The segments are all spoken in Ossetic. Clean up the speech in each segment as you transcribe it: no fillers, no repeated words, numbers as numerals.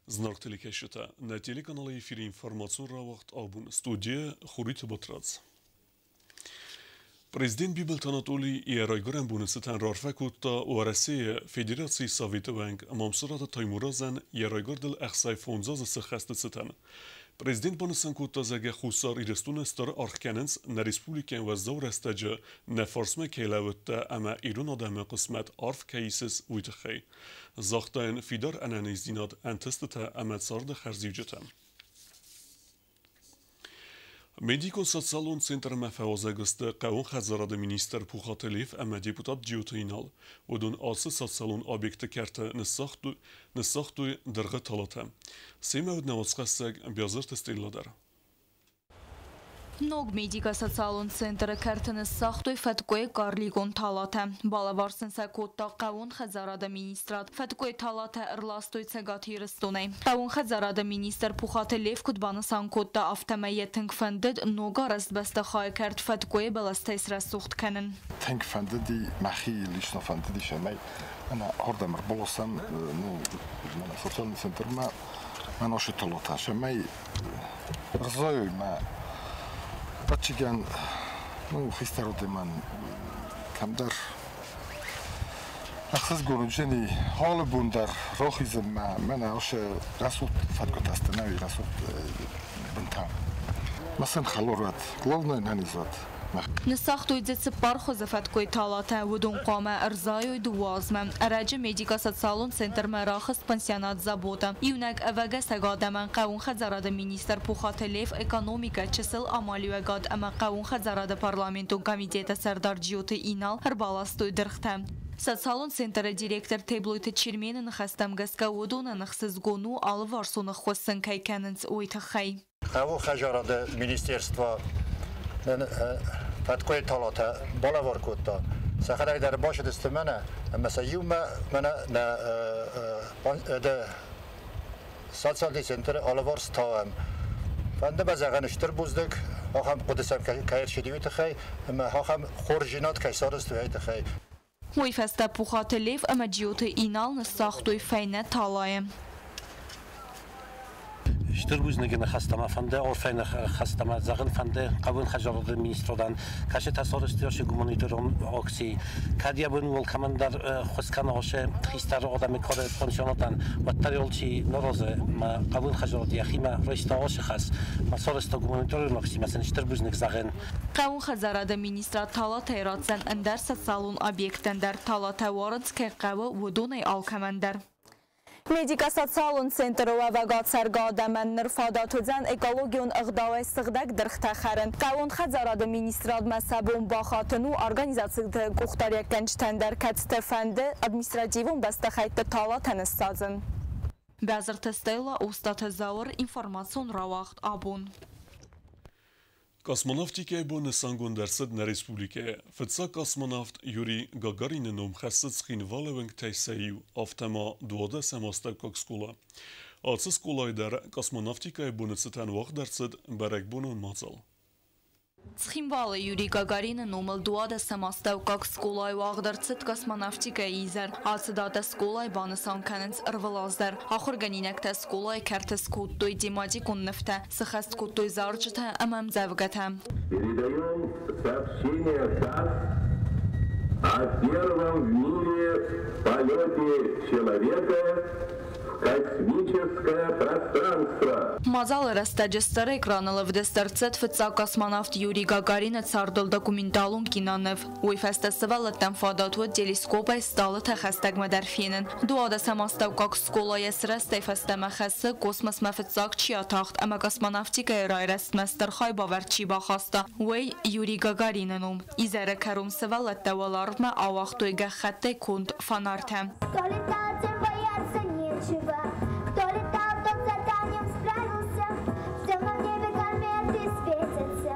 Зынаргъ телекӕсджытӕ, нӕ телеканалы эфиры информацион рауагъд абон студийӕ Хуриты Батрадз. Президент Бибылты Анатолий йӕ райгуырӕн боны цытӕн раарфӕ кодта Уӕрӕсейы Федерацийы Советы уӕнг Мамсыраты Таймуразӕн йӕ райгуырдыл 65 азы сӕххӕсты цытӕн. Президент банысан кодта, зӕгъгӕ, Хуссар Ирыстоны стыр аргъ кӕнынц нӕ республикӕйӕн уӕззау рӕстӕджы нӕ фарсмӕ кӕй лӕууыдтӕ ӕмӕ ирон адӕмы хъысмӕт арф кӕй исыс, уый тыххӕй. Загъта йын фидар ӕнӕниздзинад, ӕнтыстытӕ ӕмӕ царды хӕрзиуджытӕ. Медикон-социалон центрмӕ фӕуазӕг сты хъӕууон хӕдзарады министр Пухаты Лев ӕмӕ депутат Джиоты Инал. Уыдон ацы социалон объекты кӕрты ныссагътой дыргъы талатӕ. Семӕ уыд нӕ уацхӕссӕг Биазырты Стелла дӕр. Ног медико-социалон центры кӕрты ныссагътой фӕткъуыйы карликон талатӕ. Балӕвар сын сӕ кодта хъӕууон хӕдзарады министрад. Фӕткъуыйы талатӕ ӕрластой Цӕгат Ирыстонӕй. Хъӕууон хӕдзарады министр Пухаты Лев куыд банысан кодта, афтӕмӕй йӕ тынг фӕндыд ног арӕзт бӕстыхайы кӕрт фӕткъуыйы бӕлӕстӕй срӕсугъд кӕнын. Тынг фӕндыди, мӕхи лично фӕндыди, цӕмӕй мӕнӕ ардӕм ӕрбаласӕм, ну, мӕнӕ социалон центрмӕ мӕ носы талатӕ, цӕмӕй ӕрзайой мӕ ӕвӕццӕгӕн, ну, хистӕр адӕмӕн кӕмдӕр ӕхсызгон уыдзӕни алы бон дӕр рахизынмӕ мӕнӕ ацы рӕсугъд фӕткъуытӕ сты, нӕуи рӕсугъд бынтӕ. Мӕ сын хӕлар уӕд, главное ӕнӕниз уӕд. Ныссагътой дзы цыппар хуызы фӕткъуыйы талатӕ, уыдон хъуамӕ ӕрзайой дыууӕ азмӕ. Ӕрӕджы медико-социалон центрмӕ рахызт пансионат Забота. Иунӕг ӕвӕгӕсӕг адӕмӕн хъӕууон хӕдзарады министр Пухаты Лев, экономикӕ, чысыл амалиуӕгад ӕмӕ хъӕууон хӕдзарады парламентон комитеты сӕрдар Джиоты Инал ӕрбаластой дыргътӕ. Социалон центры директор Теблойты Чермены ныхӕстӕм гӕсгӕ уыдонӕн ӕхсызгон у алыварсон ӕххуыс сын кӕй кӕнынц, уый тыххӕй. Хъӕуы хӕдзарады министерство фӕткъуыйы талатӕ балӕвар кодта. Сӕхӕдӕг дӕр бацыдысты мӕнӕ ӕмӕ сӕ иумӕ мӕнӕ нӕ социалон центры алыварс тауӕм. Фӕнды мӕ зӕгъын стыр бузныг, ахӕм хъуыды сӕм кӕй ӕрцыди, уый тыххӕй ӕмӕ ахӕм хорздзинад кӕй сарӕзтой, уый тыххӕй. Уый фӕстӕ Пухаты Лев ӕмӕ Джиоты Инал ныссагътой фӕйнӕ талайы. Стыр бузныгы ныхӕстӕ мӕ фӕнды, арфӕйы ныхӕстӕ мӕ зӕгъын фӕнды хъӕууон хӕдзарады министрадӕн, кӕцытӕ сарӕзтой гуманитарон акци. Кӕд йӕ бон у алкӕмӕн дӕр ӕххуыс кӕна ацы хистӕр адӕмы кары пансионатӕн, уӕддӕр алчи нӕ разы мӕ хъӕууон хӕдзарад йӕхимӕ райста ацы хӕс, мӕ сарӕзта гуманитарон акци, мӕ сын стыр бузныг зӕгъын. Хъӕууон хӕдзарады министрад талатӕй ратдзӕн ӕндӕр социалон объекттӕн дӕр. Талатӕ уарынц кӕй хъӕуы, уыдонӕй алкӕмӕн дӕр. Медико-социалон центры уӕвӕг ацӕргӕ адӕмӕн ныр фадат уыдзӕн экологион ӕгъдауӕй сыгъдӕг дыргътӕ хӕрын. Хъӕууон хӕдзарады министрадмӕ сӕ бон бахатын у организациты къухдариуӕггӕнджытӕн дӕр, кӕцыты фӕнды административон бӕстыхӕйтты талатӕ ныссадзын. Бязырты Стелла, Остъаты Зауыр, информацион рауагъд Абон. Космонавтикӕйы бон нысангонд ӕрцыд нӕ республикӕйы. Фыццаг космонавт Юрий Гагарины ном хӕссы Цхинвалы уӕнгтӕй сӕ иу, афтӕ ма 12-ӕм астӕуккаг скъола. Ацы скъолайы дӕр космонавтикӕйы боны цытӕн уагъд ӕрцыд бӕрӕгбонон мадзал. Цхинвалы Юрий Гагарины номыл 12-ӕм астӕуккаг скъолайы уагъд ӕрцыд космонавтикӕйы изӕр. Ацы датӕ скъолайы банысан кӕнынц ӕрвылаз дӕр. Ахуыргӕнинӕгтӕ скъолайы кӕрты скодтой тематикон нывтӕ, сыхӕст кодтой зарджытӕ ӕмӕ ӕмдзӕвгӕтӕ. Передаем сообщение ТАСС о первом в мире полете человека в космическое пространство. Мадзалы рӕстӕджы стыр экраныл ӕвдыст ӕрцыд фыццаг космонавт Юрий Гагарины цардыл документалон киноныв. Уый фӕстӕ сывӕллӕттӕн фадат уыд телескопӕй стъалытӕ хӕстӕгмӕ дӕр фенын. 12-ӕм астӕуккаг скъолайӕ сырӕзтӕй фӕстӕмӕ хӕссы, космосмӕ фыццаг чи атахт ӕмӕ космонавтикӕйы райрӕзтмӕ стыр хайбавӕрд чи бахаста, уый Юрий Гагарины ном. Изӕры кӕрон сывӕллӕттӕ уӕларвмӕ ауагътой гӕххӕттӕй конд фонартӕ. Кто летал, тем бояться нечего. Кто летал, тот с заданием справился. В темном небе кометы светятся.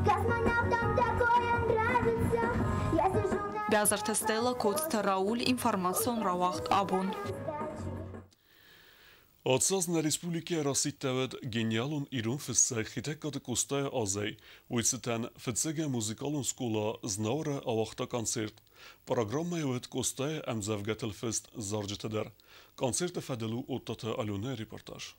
Космонавтам такое нравится. Я сижу на Бязырты Стелла, Коцты Рауль, информацион рауагъд Абон. Ацы аз нӕ республикӕйы расидтӕуыд гениалон ирон фыссӕг Хетӕгкаты Къостайы азӕй. Уый цытӕн фыццагӕй музыкалон скъола Знауыры ауагъта концерт. Программӕйы уыд Къостайы ӕмдзӕвгӕтыл фыст зарджытӕ дӕр. Концерты фӕдыл у Оттаты Аленӕйы репортаж.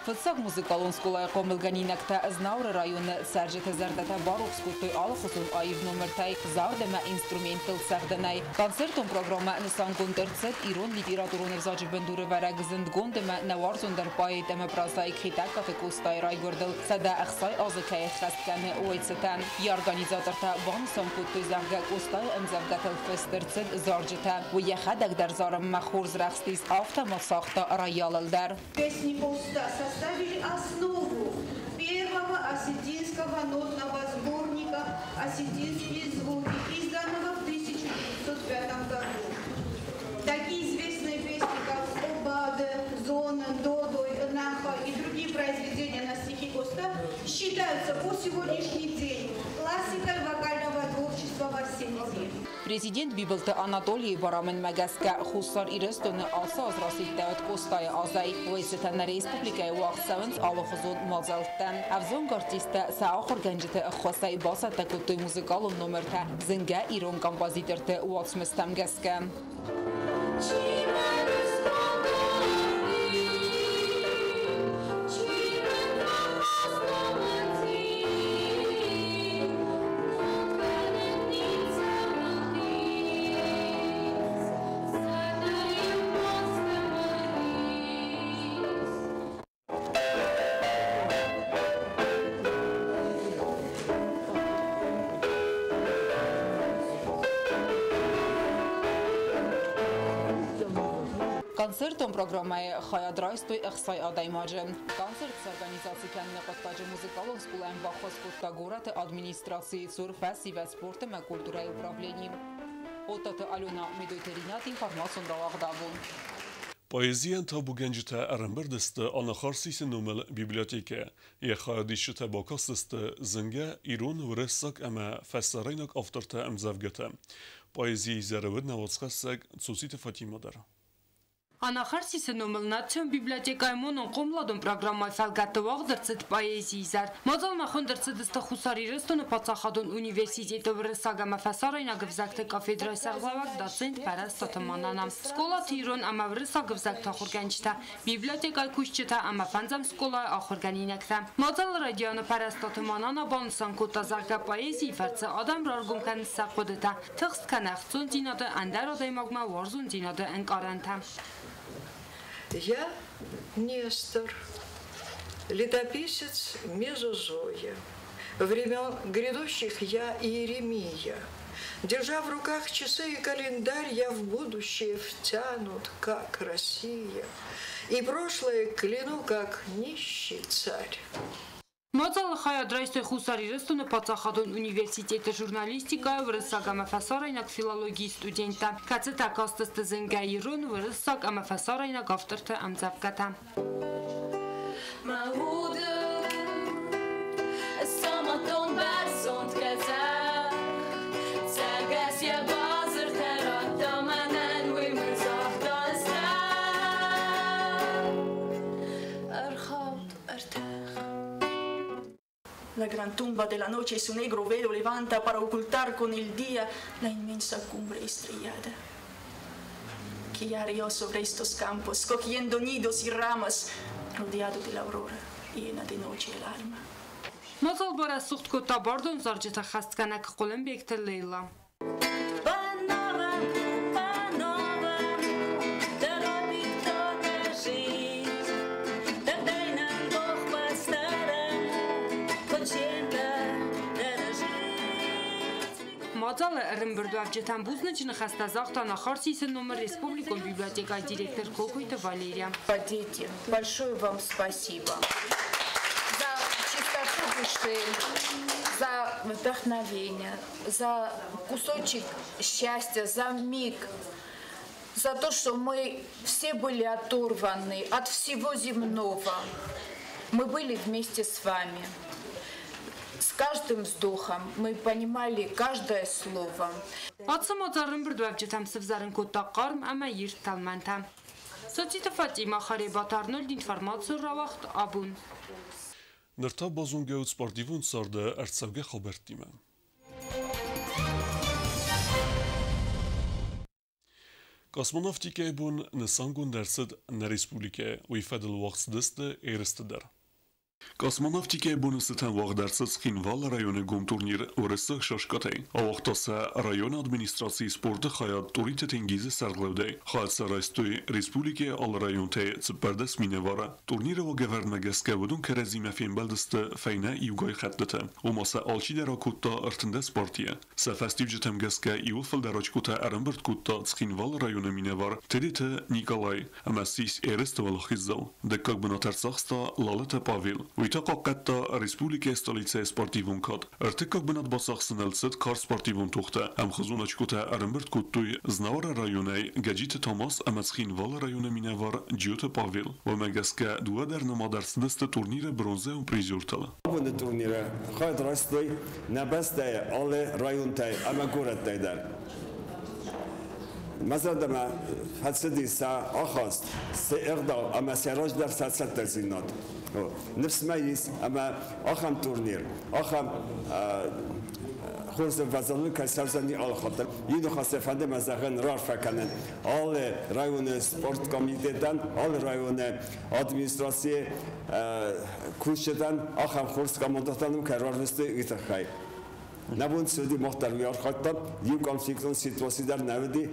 Фыццаг музыкалон скъолайы хъомылгӕнинӕгтӕ Знауыры районы цӕрджыты зӕрдӕтӕ барухс кодтой алыхуызон аив номыртӕй, зард ӕмӕ инструменттыл цӕгъдынӕй. Концертон программӕ нысангонд ӕрцыд ирон литературон ӕвзаджы бындурӕвӕрӕг зындгонд ӕмӕ нӕ уарзондӕр поэт ӕмӕ прозаик Хетӕгкаты Къостайы райгуырдыл 160 азы кӕй ӕххӕст кӕны, уый цытӕн. Йӕ организатортӕ банысан кодтой, зӕгъгӕ, Къостайы ӕмдзӕвгӕтыл фыст ӕрцыд зарджытӕ. Уый йӕхӕдӕг дӕр зарынмӕ хорз рӕхстис, афтӕ ма цагъта роялыл дӕр. Песни Коста составили основу первого осетинского нотного сборника «Осетинские звуки», изданного в 1905 году. Такие известные песни, как «Обаде», «Зона», «Додой», «Наха» и другие произведения на стихи Коста считаются по сегодняшний день классикой вокального творчества в Осетии. Президент Бибылты Анатолийы барамындмӕ гӕсгӕ Хуссар Ирыстоны ацы аз расидтӕуыд Къостайы азӕй. Уый цытӕн нӕ республикӕйы уагъд цӕуынц алыхуызон мадзӕлттӕ. Ӕвзонг артисттӕ сӕ ахуыргӕнджыты ӕххуысӕй бацӕттӕ кодтой музыкалон номыртӕ зынгӕ ирон композиторты уацмыстӕм гӕсгӕ. Концертон программӕйы хайад райстой 60 адӕймаджы. Концерт сорганизаци кӕныны хъуыддаджы музыкалон скъолайӕн баххуыс кодта горӕты администрацийы цур фӕсивӕд спорт ӕмӕ культурӕйы управлени. Оттаты Алена, Медойты Ринат, информацион рауагъд «Абон». Поэзийӕн табугӕнджытӕ ӕрӕмбырд сты Анахарсисы номыл библиотекӕйы. Йӕ хайадисджытӕ бакастысты зынгӕ ирон, уырыссаг ӕмӕ фӕсарӕйнаг авторты ӕмдзӕвгӕтӕ. Поэзийы изӕры уыд нӕ уацхӕссӕг Цуциты Фатимӕ дӕр. Анахарсисы номыл национ библиотекӕйы монон хъомыладон программӕйы фӕлгӕтты уагъд ӕрцыд поэзийы изӕр. Мадзалмӕ хуынд ӕрцыдысты Хуссар Ирыстоны паддзахадон университеты уырыссаг ӕмӕ фӕсарӕйнаг ӕвзӕгты кафедрӕйы сӕргълӕууӕг доцент Пӕрӕстаты Манана, скъолаты ирон ӕмӕ уырыссаг ӕвзӕгты ахуыргӕнджытӕ, библиотекӕйы кусджытӕ ӕмӕ фӕндзӕм скъолайы ахуыргӕнинӕгтӕ. Мадзалы райдианы Пӕрӕстаты Манана банысан кодта, зӕгъгӕ, поэзийы фӕрцы адӕм раргом кӕнынц сӕ хъуыдытӕ, тыхст кӕнӕ ӕхцондзинады, ӕндӕр адӕймагмӕ уарзондзинады ӕнкъарӕнтӕ. Я Нестор, летописец Мезозоя. Времен грядущих я Иеремия. Держа в руках часы и календарь, я в будущее втянут, как Россия. И прошлое кляну, как нищий царь. Мадзалы хайад райстой Хуссар Ирыстоны паддзахадон университеты журналистикӕйы уырыссаг ӕмӕ фӕсарӕйнаг филологийы студенттӕ, кӕцытӕ кастысты зынгӕ ирон, уырыссаг ӕмӕ фӕсарӕйнаг авторты ӕмдзӕвгӕтӕ. Мӕ удыл самадтон бӕрзонд къӕдзӕх, цӕргӕс йӕ базыртӕ радта мӕнӕн, уый мын загъта ыздӕх. Ӕрхауд ӕртӕх. La gran tumba de la noche su negro velo levanta para ocultar con el día la inmensa cumbre estrellada. Que ya rió sobre estos campos, cogiendo nidos y ramas, rodeado de la aurora, llena de noche el alma. Мадзал барӕсугъд кодта бардон зарджыты ӕххӕстгӕнӕг Хъуылымбегты Лейла. По-новому, по-новому торопит кто-то жить. Так дай нам Бог по-старому хоть чем-то дорожить. Мадзалы ӕрӕмбырдуӕвджытӕн бузныджы ныхӕстӕ загъта Анахарсисы номыл республикон библиотекӕйы директор Кокойты Валерия. Дети, большое вам спасибо за чистоту души, за вдохновение, за кусочек счастья, за миг, за то, что мы все были оторваны от всего земного. Мы были вместе с вами. С каждым вздохом мы понимали каждое слово. Ацы мадзал ӕрӕмбырдуӕвджытӕм сывзӕрын кодта хъарм ӕмӕ ирд тӕлмӕнтӕ. Социты Фатима, Харебат Арнольд, информацион рауагъд Абон. Ныр та базонгӕ ут спортивон царды ӕрцӕугӕ хабӕрттимӕ. Космонавтикӕйы бон нысангонд ӕрцыд нӕ республикӕйы, уый фӕдыл уагъд цыдысты ерысты дӕр. Космонавтикӕйы боны цытӕн уагъд ӕрцыд Цхинвалы районы гом турнир уырыссаг шашкӕтӕй. Ауагъта сӕ районы администрацийы спорты хайад Тъуриты Тенгизы сӕргълӕудӕй. Хайад сӕ райстой республикӕйы алы районтӕй 14 минӕвары. Турниры уагӕвӕрдмӕ гӕсгӕ уыдон кӕрӕдзимӕ фембӕлдысты фӕйнӕ иугай хӕттыты. Ома сӕ алчидӕр акодта 13 партийӕ. Сӕ фӕстиуджытӕм гӕсгӕ иуыл фылдӕр очкотӕ ӕрӕмбырд кодта Цхинвалы районы минӕвар Тедеты Николай ӕмӕ ссис ерысты уӕлахиздзау. Дыккаг бынат ӕрцахста Лалыты Павел. Уый та хъахъхъӕдта республикӕйы столицӕйы спортивон кад. Ӕртыккаг бынат бацахсыныл цыд карз спортивон тохтӕ. Ӕмхуызон очкотӕ ӕрӕмбырд кодтой Знауыры районӕй Гӕджиты Томас ӕмӕ Цхинвалы районы минӕвар Джиоты Павел. Уымӕ гӕсгӕ дыууӕ дӕр нымад ӕрцыдысты турниры бронзӕйон призертыл. Абоны турниры хайад райстой нӕ бӕстӕйы алы районтӕй ӕмӕ горӕттӕй дӕр. Мӕ зӕрдӕмӕ фӕцыди сӕ ахаст, се ӕгъдау ӕмӕ сӕ раздӕр сӕ цӕттӕдзинад. Ныфс мӕ ис, ӕмӕ ахӕм турнир, ахӕм хорз ӕввӕдзӕн кӕй цӕудзӕни алы хатт дӕр. Иу ныхасӕй фӕнды мӕ зӕгъын, раарфӕ кӕнын алы районы спорткомитетӕн, алы районы администрацийы кусджытӕн, ахӕм хорз командӕтӕн кӕй рарвыстой, уый тыххӕй. Нӕ бон цы уыди, мах дӕр уый архайдтам, иу конфликтон ситуаци дӕр нӕ уыди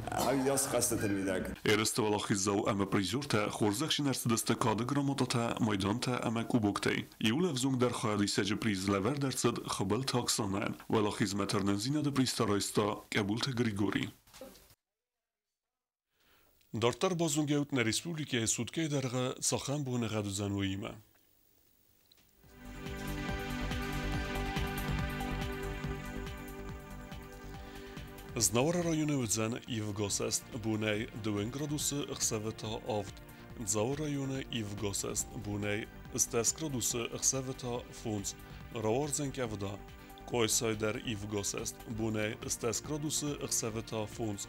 ӕвиас хӕстыты мидӕг. Ерысты уӕлахиздзау ӕмӕ призертӕ хорзӕхджын ӕрцыдысты кады грамотатӕ, майдантӕ ӕмӕ кубоктӕй. Иуыл ӕвзонгдӕр хайадисӕджы приз лӕвӕрд ӕрцыд Хуыбылты Оксанӕйӕн. Уӕлахизмӕ тырнындзинады приз та райста Къӕбулты Григори. Дарддӕр базонгӕ ут нӕ республикӕйы суткӕйы дӕргъы цахӕм боныгъӕд уыдзӕн, уыимӕ. Знауыры районы уыдзӕн ивгӕсӕст бонӕй 2 градусы, ӕхсӕвы та 7. Дзауы районы ивгӕсӕст бонӕй 10 градусы, ӕхсӕвы та 5. Рауардзӕн къӕвда. Къуайсайы дӕр ивгӕсӕст бонӕй 10 градусы, ӕхсӕвы та 5.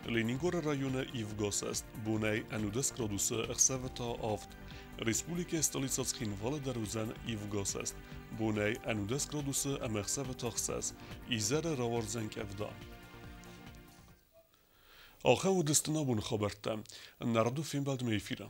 Ленингоры районы ивгӕсӕст бонӕй 11 градусы, ӕхсӕвы та 7. Республикӕйы столицӕ Цхинвалы дӕр уыдзӕн ивгӕсӕст бонӕй 11 градусы ӕмӕ ӕхсӕвы та 6. Изӕры рауардзӕн къӕвда. Ахӕм уыдысты нӕ абоны хабӕрттӕ. Нӕ фембӕлдмӕ эфиры.